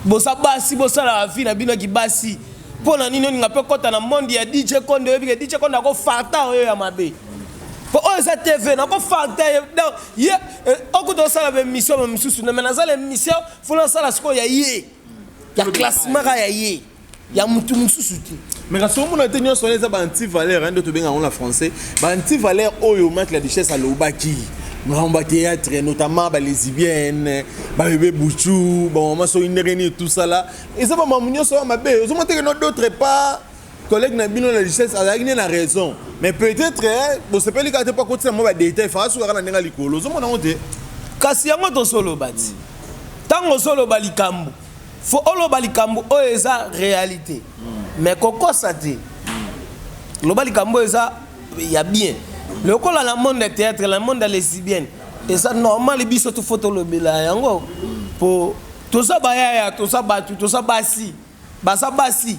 Boza basi, bosalaka vie na bino ya kibasi. Mpo na nini olinga mpe kota na monde ya DJ Konde? Oyebi ke DJ Konde akofarta oyo ya mabe, po oyo eza TV, nakofarta ye. Donc ye okuta osala baémission ba misusu, mais nazala émission fo nasala sikoyo ya ye, ya classement kaka ya ye, ya mutu mosusu te. Mais kasi omona te, nyonso wana eza baanti-valeur nde tobenga yango na français, baanti-valeur oyo Mike la Duchesse alobaki, makambo ya théâtre, notamment balesbienne, babebe buchu, bamama soki ndenge nini, tout ça là eza bamakambo nyonso oyo mabe. Ozomona teke no, d'autre part, collègue na bino la Duchesse azalaki nde na raison, mais peut-être bosepeli kaka te mpo akotina mwa badétail faka sukaka na ndenge ya likolo. Ozomona yango te? Kasi yango tosoloba ti ntango ozoloba likambo, fo oloba likambo oyo eza réalité, mais kokosa te. Loba likambo oyo eza ya bien. Lokola na monde ya théâtre, na monde ya lesbienne, eza normal. Biso to fo tolobela yango po toza bayaya, toza bato, toza basi, baza basi.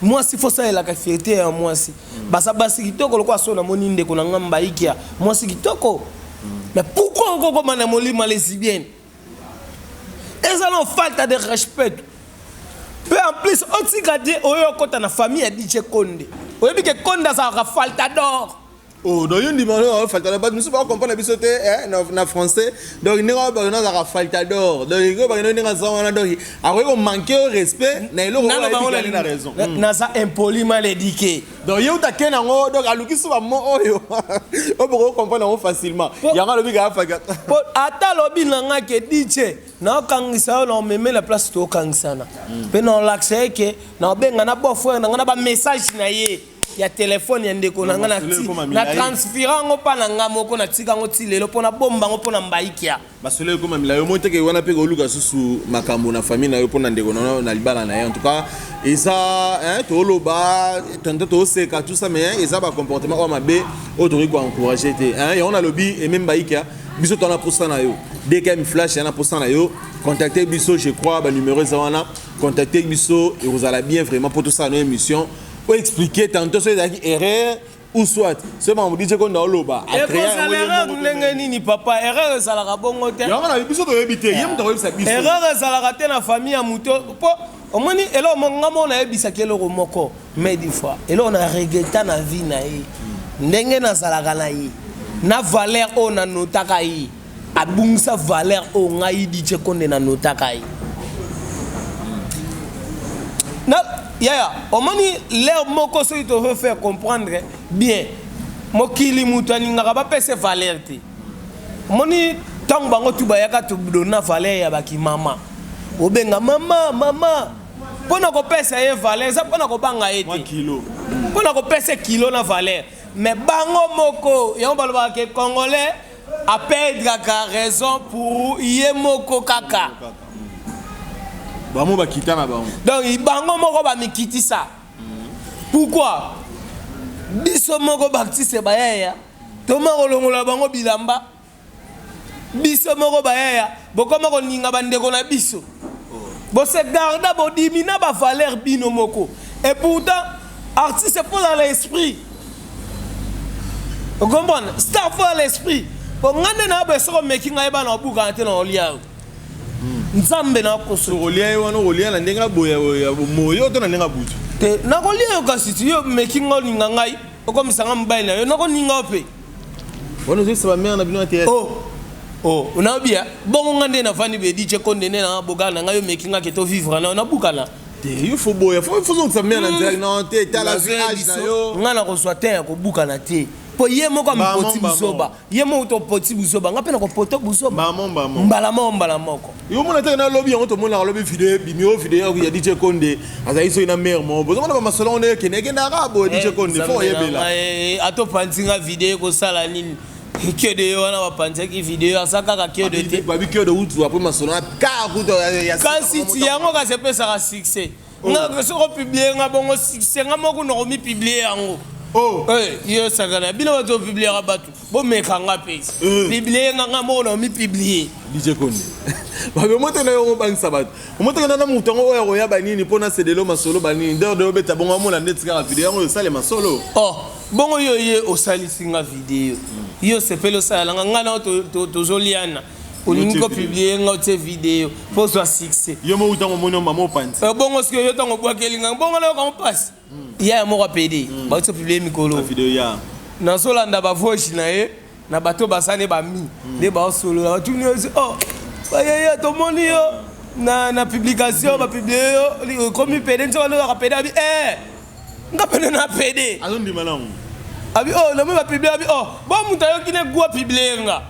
Mwasi fo salelaka fierté ya mwasi. Baza basi kitoko lokola so namoni ndeko na nga Mbaikia, mwasi kitoko, mais pourquoi okokoma na molimo ya lesbienne? Eza na falta de respect. Mpe en plus otika te oyo okɔta na famille ya DJ Konde. Oyebi ke Konde azalaka faltador. Oh, donc yo ndima oyo faltador, bato mosusu bakocomprendre biso te na français. Donc ndenge oyo bakende azalaka faltador, donc ndenge bakende, ndenge aza wana, donc akoki komanke yo respect na eloko oyo ayebi na raison. Naza impoli, mal éduqué. Donc ye uta ke nango, donc aluki so bamo oyo oyo bokoki comprendre yango facilement. Yango alobi kaka faka. Po ata alobi na nga ke DJ, naokangisa yo, na omeme na place tokangisana mpe na olakisa ye ke na obenga na beau-frère na nga na bamessage na ye ya telefone ya ndeko na nga na transférer yango mpa na nga moko, natika yango ti lelo mpo nabomba yango mpo na Mbaikia. Masolo ekoma milayo. Omoi teke wana mpe koluka susu makambo na famille na yo mpo na ndeko na na libala na ye. En tout cas eza toloba tantôt toseka, tout ça, mais eza bacomportement oyo mabe oyo tokoki koencourage te. Yango nalobi, Aimé Mbaikia, biso towana mposa na yo. DKM Flash yana mposa na yo. Contacte biso, je crois banuméro eza wana. Contacte biso, ekozala bien vraiment mpo tosala no émission oyo expliquer tantôt so ezalaki erreur ou soit soki makambo DJ Konda oloba. Ekozala erreur ndenge nini, papa? Erreur ezalaka bongo te. Yango na biso toyebi te, ye moto akoyebisa biso. Erreur ezalaka te na famille ya moto, mpo omoni eloko moko, nga moko nayebisaki eloko moko, mais des fois eloko na regretter na vie na ye, ndenge nazalaka na ye na valeur oyo nanotaka ye, abungisa valeur oyo ngai DJ Konde nanotaka ye na yaya. Omoni l'heure moko soki tozo faire comprendre bien mokili, moto alingaka bapesa valeur te. Omoni ntango bango tu bayaka, todona valeur ya bakimama, obenga mama mama mpo na kopesa ye valeur, eza mpo na kobanga ye te, mpo na kopesa kilo na valeur. Mais bango moko yango balobaka ke Congolais aperdraka raison pour ye moko kaka. Bango bakita na bango. Donc bango moko bamikitisa. Pourquoi biso moko baartiste bayaya toma kolongola bango bilamba? Biso moko bayaya bokoma koninga bandeko na biso, bose garda, bodimi na bavaleur bino moko. Et pourtant artiste mpo na l'esprit, ocomprendre, star mpo na l'esprit, po nga nde na boye, soki omeki ngai bana obukana te na olia yo, Nzambe na koso. Okolia ye wana, okolia na ndenge aboya ya moyo to na ndenge abutu? Te, nakolia yo. Kasi ti yo meki nga, olinga ngai, okomisa nga mobali na yo, nakoninga yo mpe. Wana ozoyebisa bamare na bino ya théâtre? Oh, nayobia bongo nga nde navandi boye, DJ Konde nde na bogala na ngai, yo meki nga ke tovivre na yo, nabukana. Te, yo fo boya, fo zongisa mare na nzela. Non te, tala âge na yo. Nga nakozwa te ya kobukana te, mpo ye moko amipoti buzoba, ye moko topoti buzoba, nga mpe nakopoto buzoba mbala moko, mbala moko. Yo mona te, nalobi yango, tomonaka lobi video ebimi, oyo video ya DJ Konde azali soki na mare moko, bozomona bamasolo ngo ndenge ekende, ekendaka boye. DJ Konde fo oyebela. Atopanzi nga video, ekosala nini? Kede ye wana bapanzaki video, aza kaka kede te. Babi kede utu apres masolo kaka kutu. Kasi ti yango kasi epesaka succès. Nga soki opublier nga bongo succès, nga moko nakomipublier yango. Yo sakana bino bato opubliaka bato, bomeka nga mpe publier nga, nga moko nakomipublier. DJ Konde, babe omoteka yo, obangisa bato, omoteka nana moto yango oyo akoya banini mpona sedelo masolo banini nderde obeta bongo, amona ndeti kaka video yango osalema solo. Oh, bongo yo ye osalisi nga video, yo osepeli osalala nga, ngai nao tozoliana. Olingi kopublier nga, otie video mpo ozwa succès. Yo moko ntango omoni mama opanzi. Bongo soki yo ntango obwakeli nga bongo, nayoka mpasi. Ya moko apede bauti opublier mikolo. Video ya Nazolanda bavoice na ye na bato basani bami nde baosolola, batuni yo: "Oh bayeye, tomoni yo na publication, bapublier yo, okomi pédé." Nzoka nde ozaka pédé. Abi eh, nga pene na pédé. Azondima nango. Abi oh, namoni bapublier. Abi oh, bo moto ayoki ne gwa publier nga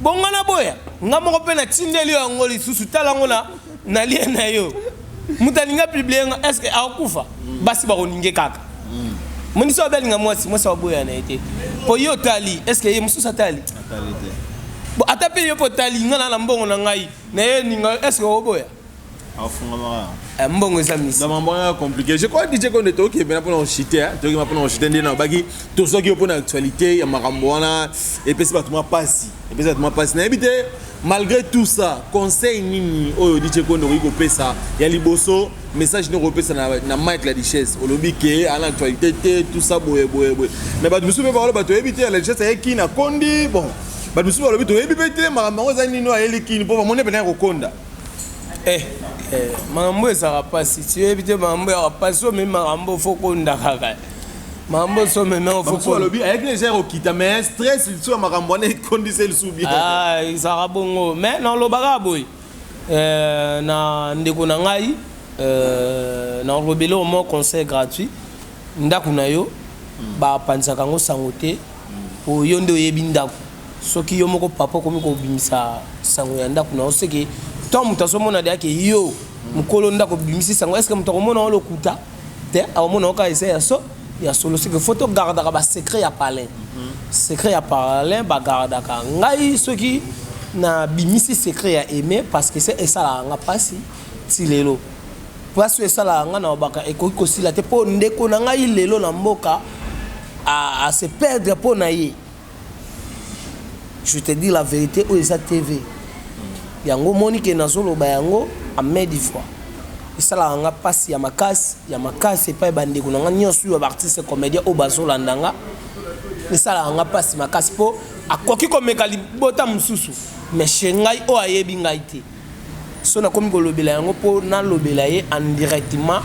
bongo na boya nga moko mpe natindeli yo yango lisusu. Tala yango na lie na yo. Moto alingi apublier nga, est ce que akokufa? Basi bakoninge kaka moni so abelinga mwasi, mwasi aboya na ye te, po ye otali, est ce que ye mosusu atali? Atali te. Bon, ata mpe yo mpo otali nga na mbongo na ngai na ye ninga, est ce que oboya? Afungamaka. Mbongo eza misi. Dans mambo ya compliqué, je crois, DJ Konde, toki mpena mpona kochite, toki mpona kochite nde na obaki tozwaki yo mpona actualité ya makambo wana epesi bato mwa pasi, epesi bato mwa pasi. Nayebi te, malgré tout ça, conseil nini oyo DJ Konde okoki kopesa ya liboso? Message nini okopesa na Mike La Duchesse? Olobi ke ana actualité te, tout ça, boye boye boye, mais bato mosusu mpe bakoloba: "Toyebi te, La Duchesse ayeki na kondi." Bon, bato mosusu balobi: "Toyebi mpe te makambo yango eza nini oyo ayeli kini," mpo bamoni mpena ya kokonda. Makambo ezalaka mpasi, tiyebi te. Makambo ezalaka mpasi, omemi makambo, fo konda kaka makambo so omemi yango, fo Bamosusu balobi ayaki déjà ya kokita, mais stress lisusu ya makambo wana ekondisa lisusu bien. Ah, ezalaka bongo, mais nalobaka boye na ndeko na ngai, nalobeli au moins conseil gratuit: ndako na yo, bapanzaka yango sango te, po yo nde oyebi ndako. Soki yo moko papa okomi kobimisa sango ya ndako na yo, seke to moto azomona deyake yo mokolo ndako obimisi sango, est ce que moto akomona yo lokuta te? Akomona yo kaka eza ya so ya solo. Seke faut togardaka basecret ya palin, secret ya palin bagardaka. Ngai soki nabimisi secret ya aimé, parce que se esalaka nga mpasi ti lelo, mpasi oyo esalaka nga na obaka ekoki kosila te, mpo ndeko na ngai lelo na mboka ase perdre mpo na ye. Je te dis la vérité, oyo eza TV yango omoni ke nazoloba yango à maintes fois. Esalaka nga mpasi ya makasi, ya makasi, epai bandeko na nga nyonso oyo baartiste comédien oyo bazolanda nga. Esalaka nga mpasi makasi, mpo akoki komeka libota mosusu, mais chez ngai oyo ayebi ngai te, so nakomi kolobela yango mpo nalobela ye indirectement.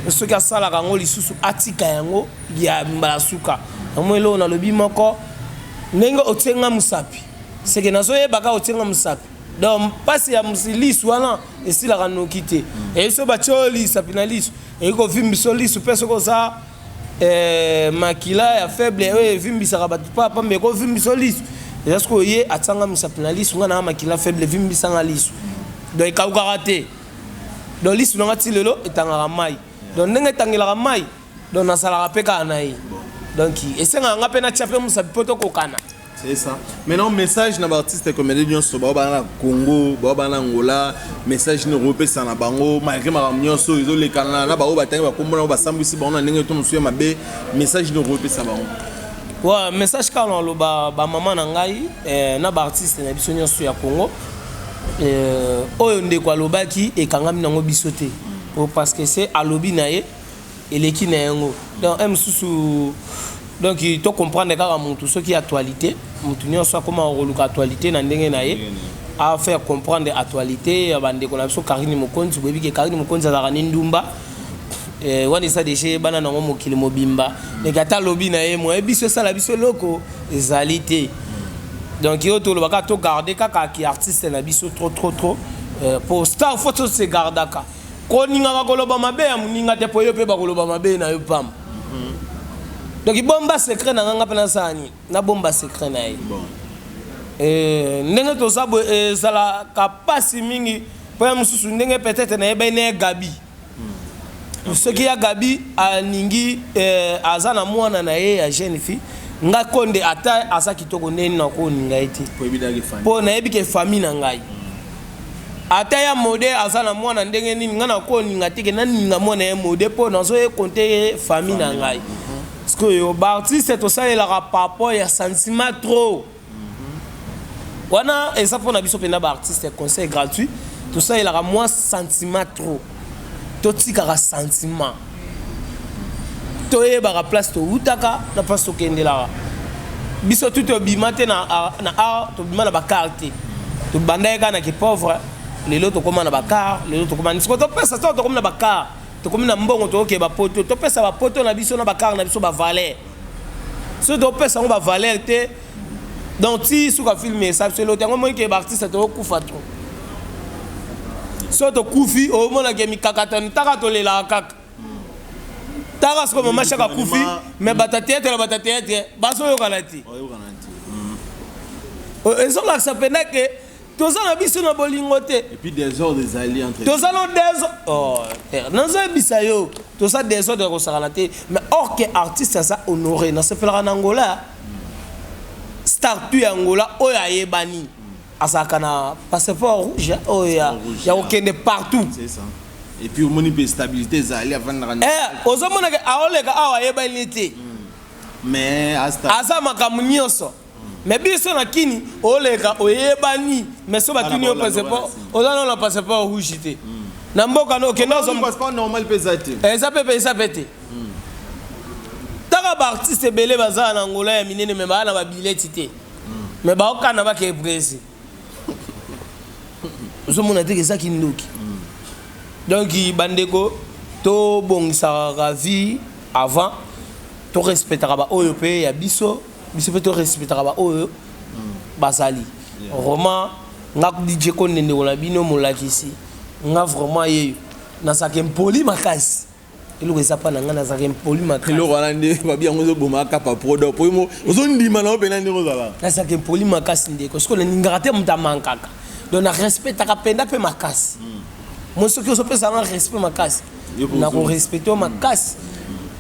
Soki asalaka yango lisusu, atika yango ya mbala suka. Yango eloko nalobi moko, ndenge otie nga mosapi, seke nazoyebaka otie nga mosapi. Donc mpasi ya lisu wana esilaka noki te. Eyi so batie oyo lisapi na lisu, eyi kovimbisa lisu mpe soki oza makila ya faible oyo evimbisaka bato pamba, ekovimbisa lisu. Eza soki oye atianga mosapi na lisu, nga nanga makila faible, evimbisanga lisu, donc ekawukaka te. Donc lisu nanga ti lelo etangaka mai. Donc ndenge etangelaka mai, donc nasalaka mpe kaka na ye. Donc esengaka nga mpe natia mpe mosapi mpo tokokana. C'est ça. Maintenant, message na artiste comédien nyonso bao bana na Congo, bao bana na Angola, message ni opesa na bango malgré makambo nyonso ezolekana na bango, batangi bakombo na bango, basambwisi bango na ndenge to mosusu ya mabe, message ni opesa bango? Ouais, message kaka naloba bamama na ngai na baartiste na biso nyonso ya Congo, oyo ndeko alobaki ekangami nango biso te, po parce que se alobi na ye eleki na yango. Donc mosusu, donc tocomprendre kaka motu soki actualité, motu nyonso akóma koluka actualité na ndenge na ye, afaire comprendre actualité ya bandeko na biso. Karine Mokonzi, boyebi ke Karine Mokonzi azalaka ni ndumba, wana eza deja eyebana nango mokili mobimba. Donc ata alobi na ye moye, biso esala biso eloko ezali te. Donc oyo toloba kaka, togarde kaka ki artiste na biso trop trop trop, po star faut tose gardaka koningaka koloba mabe ya moninga te, po yo mpe bakoloba mabe na yo pamba. Donc bomba secret na nganga mpe nasala nini, nabomba secret na ye. Ndenge toza boye, ezalaka mpasi mingi mpo ya mosusu ndenge peut-être nayebani na ye Gabi. Soki ya Gabi alingi, aza na mwana na ye ya jeune fille, nga Konde, ata aza kitoko ndeni, nakoninga ye te, mpo nayebi ke famille na ngai. Ata ya mode aza na mwana ndenge nini, nga nakoninga te ke naninga mwana ye mode, mpo nazoye konte ye famille na ngai. Parce que baartiste tosalelaka par ya sentiment trop. Wana eza mpona biso mpena baartiste, conseil gratuit: tosalelaka mwa sentiment trop. Totikaka sentiment, toyebaka place towutaka na place tokendelaka. Biso tu tobima te na art, tobima na bakar te. Tobandaki kaka na kipauvre, lelo tokóma na bacar, lelo tokóma siko topesa to tokomi na bacar, tokomi na mbongo, tokokee bapoto, topesa bapoto na biso na bacar na biso bavaleur. Soki topesa yango bavaleur te, donc ti suka film esa biso elo te. Yango moi ke baartiste tokokufa trop. So tokufi, omonake mikakatano taka tolelaka kaka taka. Sikoyo mama Shaka akufi, mais bato ya théâtre na bato ya théâtre bazoyokana te. Ezolakisa mpenza ke toza na biso na bolingo te. Toza no désordre. Nazoyebisa yo, toza désordre ya kosakana te. Mais or ke artiste aza honoré, nasepelaka na Angola. Star tu ya Angola oyo ayebani azalaka na passeport rouge oyo ya kokende partout. Et puis omoni mpe stabilité ezali, avandaka. Ozomona ke aoleka awa, ayebani te. Mais aza makambo nyonso. Mais biso na kini, oleka oyebani, mais so batuni yo passeport, oza nano na passeport rouge te na mboka no okende. Passeport normal mpe eza te. Eza mpe, eza mpe te. Taka baartiste ebele baza na Angola ya minene, mais baa na babileti te, mais baokana bake Brésil. Ozomona te eza kindoki. Donc bandeko, tobongisaka vie avant, torespectaka baoyo mpe ya biso, biso mpe torespectaka baoyo bazali. Vraiment, nga DJ Konde, ndeko na bino molakisi, nga vraiment yeyo nazalaka impoli makasi. Eloko eza mpa na ngai, nazalaka impoli makasi. Eloko wana nde babi yango ezoboma kapa prodo po ozondima na yo mpena ndenge ozala. Nazalaka impoli makasi, ndeko. Soki nalingaka te moto amankaka, donc narespectaka mpenza mpe makasi. Mo soki ozopesanga respect makasi, nakorespecte yo makasi.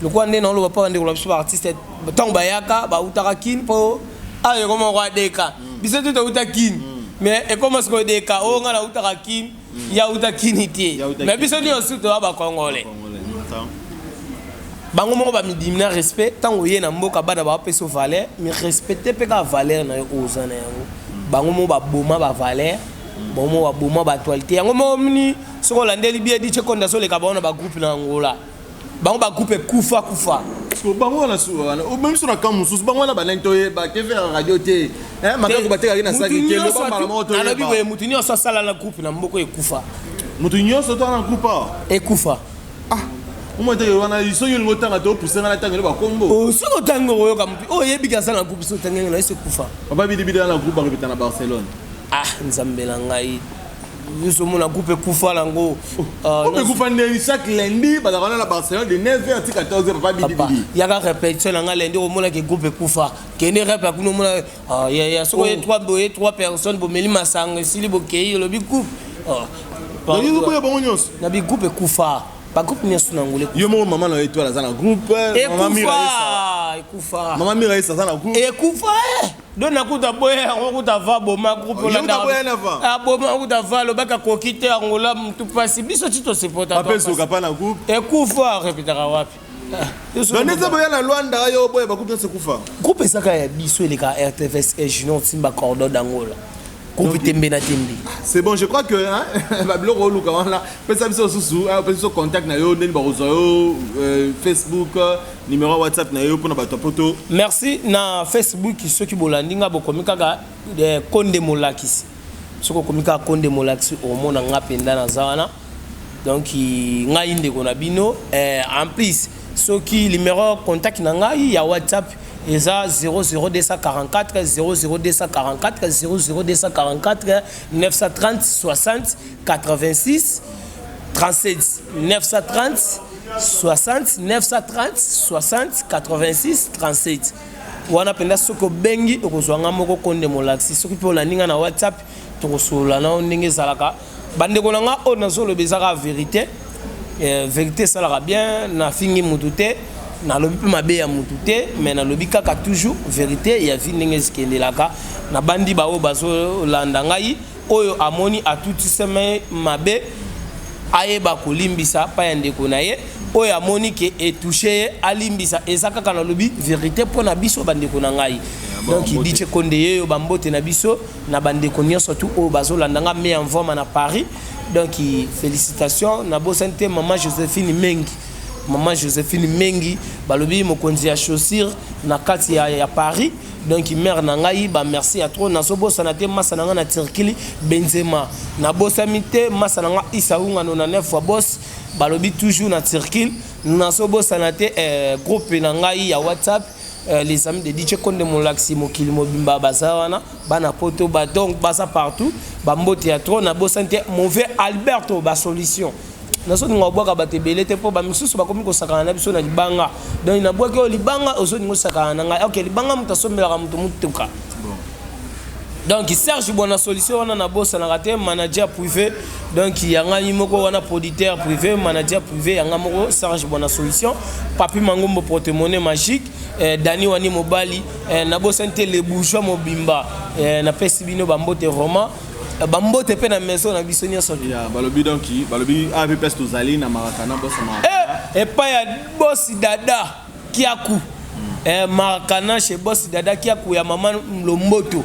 Lokola nde naoloba mpo bandeko na biso baartiste, ntango bayaka, bautaka Kini, mpo awa ekoma kwa deka. Biso te touta Kini, mais ekoma sikoyo deka oyo. Ngai nautaka Kini, ya uta Kini te, mais biso nyonso toya bacongolais. Bango moko bamidimi na respect. Ntango oye na mboka, bana bapesa valeur, mais respecte mpe kaka valeur na yo oyo oza na yango. Bango moko baboma bavaleur, bango moko baboma baactualité. Yango moko mini soki olandeli bien, DJ Konde azoleka bango na bagroupe na Angola. Bango bagroupe ekufa kufa. Bango wana wana omemi so na camp mosusu, bango wana banani toyeba te, ve radio te, makambo batekaki na saki te, loba mbala moko. Nalobi boye, mutu nyonso asala na groupe na mboka ekufa. Mutu nyonso to na groupe awa ekufa. Ah, omoi teke wana soki olingi otanga te, opuse nga na tanga elo bakombo. Soki otanga, okoyoka motu oyo oyebiki aza na groupe. Soki otangenge na esi ekufa. Papa Bidibidi na groupe akobeta na Barcelone. Ah, Nzambe na ngai, ozomona groupe ekufa nango. Groupe ekufa ndeni? Chaque lundi bazalaka wana na Barcelone de 9h ti 14h, papa Bidibidi. Yaka répétition na nga lundi, okomonaki groupe ekufa. Kende rep akuna, omona ya soki oye 3 boye, 3 personnes, bomeli masanga, esili, bokei, olobi groupe. Boya bango nyonso. Na bigroupe ekufa, bagroupe nyonso na Ngole. Yo moko, mama na yo Étoile aza na groupe. Ekufa, ekufa. Mama Mira Esa aza na groupe. Ekufa. Do nakuta boya yango, kuta va boma groupe. Aboma kuta va, alobaka koki te. Angola mutu pasi, biso ti tosepota. Papa Ezoka pa na groupe. Ekufa, répétaka wapi? Donc nde boya na Lwanda, yo boya bagroupe nyonso ekufa. Groupe ezaka ya biso, eleka RTVS e Junior Timba Cordon d'Angola, groupe Tembe na Tembe. C'est bon, je crois que hein, babiloko oluka wana, pesa biso susu, pesa biso contact na yo, ndeni bakozwa yo, Facebook, numéro WhatsApp na yo mpona bato ya poto. Merci. Na Facebook, soki bolandi nga, bokomi kaka Konde Molakisi. Soki okomi kaka Konde Molakisi, omona nga mpenza naza wana. Donc ngai ndeko na bino. En plus, soki numéro contact na ngai ya WhatsApp eza 00244 00244 00244 930 60 86 37, 930 60, 930 60 86 37. Wana mpenza soki obengi, okozwa nga moko Konde Molakisi. Soki mpe olandi nga na WhatsApp, tokosolola nao ndenge ezalaka. Bandeko na nga, oyo nazoloba ezaka vérité. Vérité esalaka bien. Nafingi mutu te, nalobi mpe mabe ya mutu te, mais nalobi kaka toujours vérité ya vie ndenge ekendelaka. Nabandi baoyo bazolanda ngai, oyo amoni atutiseme mabe, ayeba kolimbisa pa ya ndeko na ye. Oyo amoni ke etouche ye, alimbisa. Eza kaka nalobi vérité mpo na biso bandeko na ngai. Donc DJ Konde yeyo, bambote na biso na bandeko nyonso tu oyo bazolanda nga me envoma na Paris. Donc félicitations. Nabosani te mama Joséphine Mengi, mama Joséphine Mengi, balobi mokonzi ya chaussure na kati ya Paris. Donc mère na ngai, ba merci ya trop. Nazobosana te masa na ngai na Turquie, Benzema. Nabosami te masa na ngai Issa Unga 99 fois boss, balobi toujours na Turquie. Nazobosana te groupe na ngai ya WhatsApp, les amis de DJ Konde Molaksi, mokili mobimba baza wana, bana poto ba, donc baza partout, bambote ya trop. Nabosani te mauvais Alberto basolution. Nazolinga kobwaka bato ebele te, mpo bamisusu bakomi kosakana na biso na libanga. Donc nabwaki oyo libanga, ozolinga osakana na ngai. Ok, libanga, moto asombelaka moto motuka. Donc Serge Bona Solution wana, nabosanaka te manager privé, donc ya ngai moko wana, producteur privé, manager privé ya ngai moko, Serge Bona Solution, Papi Mangombo, porte-monnaie magique, Dani Wani mobali, nabosani te le bourgeois mobimba. Napesi bino bambote vraiment, bambote mpe na maison na biso nyonso. Ya balobi, donc balobi awa place tozali na Marakana, bosa Marakana. Epai ya bosi Dada Kiaku, Marakana, chez bosi Dada Kiaku ya mama Lomboto,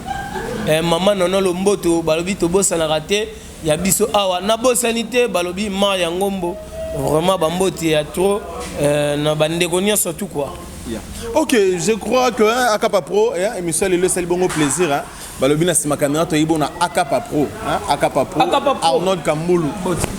mama Nono Lomboto. Balobi tobosanaka te ya biso awa. Nabosani te, balobi mar ya Ngombo. Vraiment bambote ya trop, na bandeko nyonso tu quoi. Yeah. Ok, je crois que hein, Akapa Pro, hein, émission lelo esali bongo plaisir. Hein. Balobi na sima caméra toyebi bona Akapa Pro, hein, Akapa Pro, Akapa Pro. Arnold Kambulu.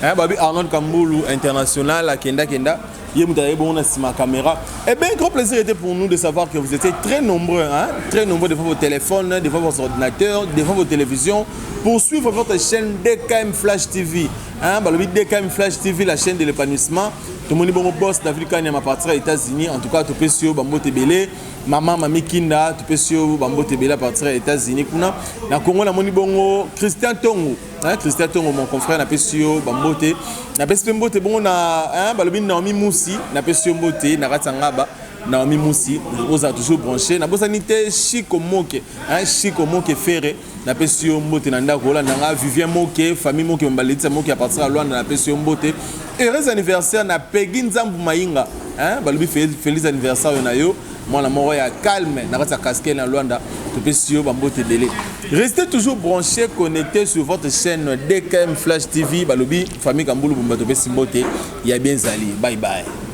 Hein, balobi Arnold Kambulu international akenda kenda. Ye moto ayebi bongo na sima caméra. Eh bien, grand plaisir était pour nous de savoir que vous étiez très nombreux, hein, très nombreux devant vos téléphones, devant vos ordinateurs, devant vos télévisions pour suivre votre chaîne DKM Flash TV. Hein, balobi DKM Flash TV, la chaîne de l'épanouissement. Tomoni bongo boss David Kanyama à partir des États-Unis. En tout cas, topesi yo bambote ebele. Mama Mami Kinda, topesi yo bambote ebele à partir des États-Unis kuna. Na Congo namoni bongo Christian Tongo. Hein, Christian Tongo, mon confrère, napesi yo bambote. Napesi pe mbote bongo na, hein, balobi Naomi Moussi, napesi yo mbote na kati ya Ngaba. Naomi Moussi, oza toujours branché. Nabosani te Chico Moke, hein, Chico Moke Ferre, napesi yo mbote na ndako olanda nga. Vivien Moke, famille Moke, Mbaletisa Moke à partir ya Lwanda, napesi yo mbote. Heureux anniversaire na Peggy Nzambu Mayinga, hein, balobi feliz anniversaire oyo na yo, mwana moko ya calme na kati ya casquette na Lwanda, topesi yo bambote ebele. Restez toujours branché, connecté sur votre chaîne DKM Flash TV. Balobi famille Kambulu Bumba, topesi mbote ya bien zali. Bye bye.